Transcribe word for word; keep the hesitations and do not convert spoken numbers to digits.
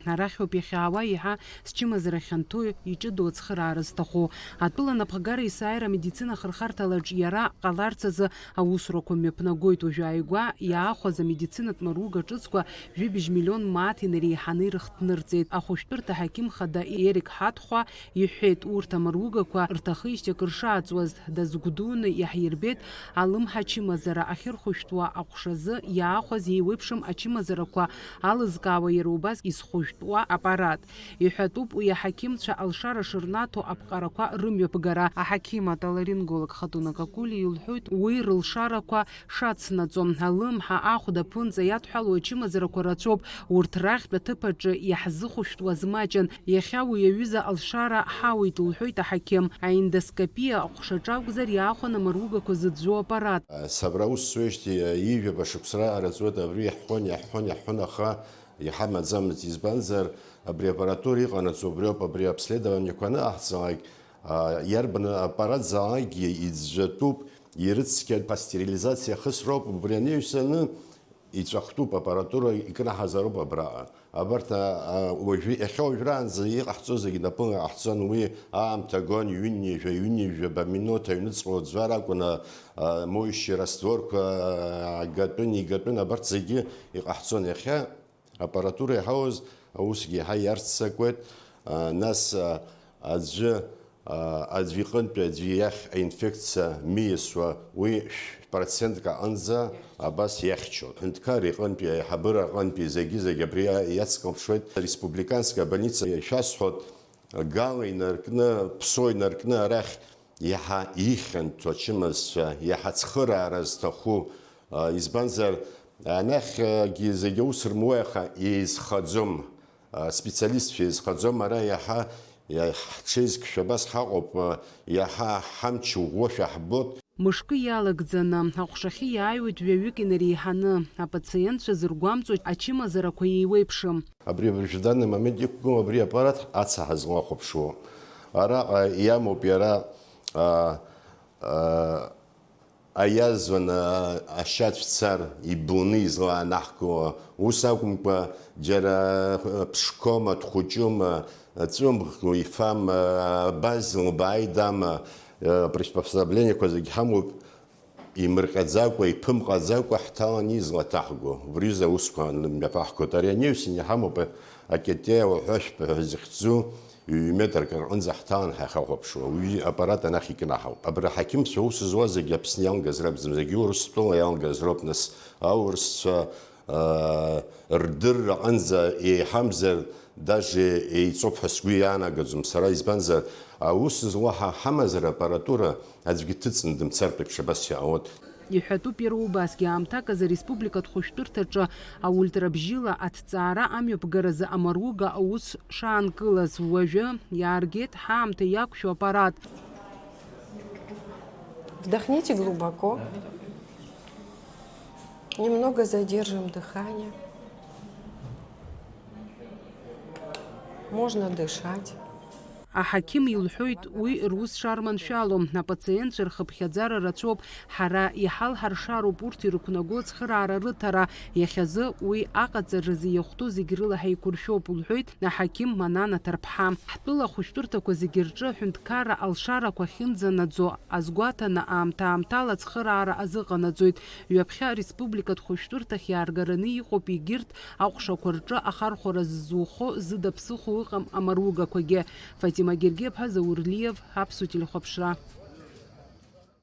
Арахь ауп иахьаауа еиҳа зчымазара хьанҭоу, иҷыдоу ацхыраара зҭаху. Атәыла анапхгара есааира амедицина ахырхарҭалаҿ иара ҟаларц азы аусурақәа мҩаԥнагоит. Уажәы ааигәа иаахәаз амедицинатә маруга ҿыцқәа жәибжь миллион мааҭ инареиҳаны ирыхҭнырҵеит. Ахәышәтәырҭа аҳақьым хада Ерик Ҳаҭхәа иҳәеит, урҭ амаругақәа рҭахижьҭеи акыр шааҵуаз дазгәдуны иаҳирбеит алымҳа ачымазара ахьырхәышәтәуа аҟәшазы иаахәаз еиуеиԥшым ачымазарақәа алызкаауа иара убас изхәышәтәуа аппарат. Иҳәатәуп уи аҳақьымцәа алшара шырнаҭо аԥҟарақәа рымҩаԥгара. Аҳақьым атоларинголог Хатуна Какулиа илҳәоит уи рылшарақәа шацнаҵо. Алымҳа, ахәда, аԥынҵа иадҳәалоу ачымазарақәа рацәоуп, урҭ рахьтә аҭыԥ аҿы иаҳзыхәышәтәуаз маҷын. Иахьа уи аҩыза алшара ҳауеит, лҳәоит аҳақьым. Аендоскопиа аҟәша аҿы акәзар, иаахәаны амаругақәа зыӡәӡәо аппарат. Сабра аус зуеижьҭеи ҩажәаба шықәса раҟара ҵуеит, абри иаҳҳәон, иаҳҳәон, иаҳҳәон, аха иҳамаӡамызт, избанзар, абри аппаратура иҟанаҵо убриоуп, абри обследованиеқәа аныҟаҳҵалак, а, иарбан аппарат залакгьы иӡәӡәатәуп, ирыцқьатәуп, астерилизациа ахысроуп, убри анаҩсаны иҵәахтәуп, аппаратура икнаҳазароуп абраҟа. Абарҭ, а, а, уажәы, иахьа уажәраанӡа иҟаҳҵо зегьы напыла иҟаҳҵон, уи аамҭа гон, ҩынҩажәа, ҩынҩажәаба минуҭ аҩныҵҟа уӡәӡәар акәын, а, а, моющие растворқәа, а, агатәын, игатәын, абарҭ зегьы иҟаҳҵон. Иахьа аппаратура иаҳауаз аусгьы иаҳа иарццакуеит, а, нас, а, аӡәы, а, аӡәы иҟынтәи аӡәы иахь аинфекциа миасуа, уи шә-, процентк аҟынӡа абас иахьчоит. Ҳәынҭқар иҟынтәи, аиҳабыра аҟынтәи зегьы-зегь абри иацклаԥшуеит. Республиканская больница, ишәасҳәоит, гала инаркны, ԥсо инаркны арахь иаҳа ихьанҭоу ачымазцәа, иаҳа ацхыраара зҭаху, а, избанзар, анахьгьы зегьы аус рмуеи, аха еизхаӡом, а, специалистцәа еизхаӡом, ара иаҳа, иаҳ-, ҳҽеизкшәа абас ҳаҟоуп, а, иаҳа ҳамч ӷәӷәоушәа ҳбоит. Мышкы иалагӡаны, аҟәшахьы иааиуеит ҩаҩык инареиҳаны, апациентцәа зыргәамҵуа ачымазарақәа еиуеиԥшым. Абри, абри в данный момент иқәгылоу абри аппарат ацаҳа злахәаԥшуа. Араҟа иамоуп иара, а, а, аиазван, а, ашьацә цар ибоны излаанаҳкыло. Ус акәымкәа, џьара, а, ԥшқома, дхәыҷума, ҵәымӷ ифама, абаз лбааидама, а, приспособлениеқәа зегь ҳамоуп. Имырҟьаӡакәа, иԥымҟаӡакәа ҳҭаланы излаҭаҳго, убри рзы аусқәа мҩаԥаҳгоит. Ари анаҩсан иҳамоуп акьатеиа уҳәа шәпа ҳәа зыхьӡу, ҩ-метрк рҟынӡа ҳҭалан ҳахьахәаԥшуа. Уи аппарат анахь икнаҳауп. Абра аҳақьымцәа аус зуа зегьы Аԥсны иалгаз ракәӡам, зегьы Урыстәыла иалгаз роуп, нас аурысцәа, аа, рдырра аҟынӡа еиҳамзар, даже еиҵоуп ҳәа сгәы иаанагаӡом сара, избанзар, аус зуа ҳа ҳамазар аппаратура аӡәгьы дҭыҵны дымцартә еиԥш абас иаауеит. Иҳәатәуп иара убасгьы, аамҭак азы ареспубликатә хәышәтәырҭаҿы аультрабжьыла аҭҵаара амҩаԥгаразы амаруга аус шаанкылаз, уажәы иааргеит ҳаамҭа иақәшәо аппарат. Вдохните глубоко. Немного задержим дыхание. Можно дышать. Аҳақьым илҳәоит, уи рус шарманшәало, апациентцәа рхыԥхьаӡара рацәоуп, ҳара иҳалҳаршароуп урҭ ирықәнаго ацхыраара рыҭара, иахьазы уи аҟаҵаразы иахәҭоу зегь рыла ҳаиқәыршәоуп, лҳәеит аҳақьым Манана Ҭарԥҳа. Ҳтәыла ахәышәтәырҭақәа зегьы рҿы аҳәынҭқарра алшарақәа ахьынӡанаӡо азгәаҭаны, аамҭа-аамҭала ацхыраара азыҟанаҵоит. Ҩаԥхьа ареспубликатә хәышәтәырҭахь иааргараны иҟоуп егьырҭ аҟәшақәа рҿы ахархәара ззухо, зыда ԥсыхәа ыҟам амаругақәагьы. Фатима Гергиаԥҳа, Заур Лиев, Аԥсуа телехәаԥшра.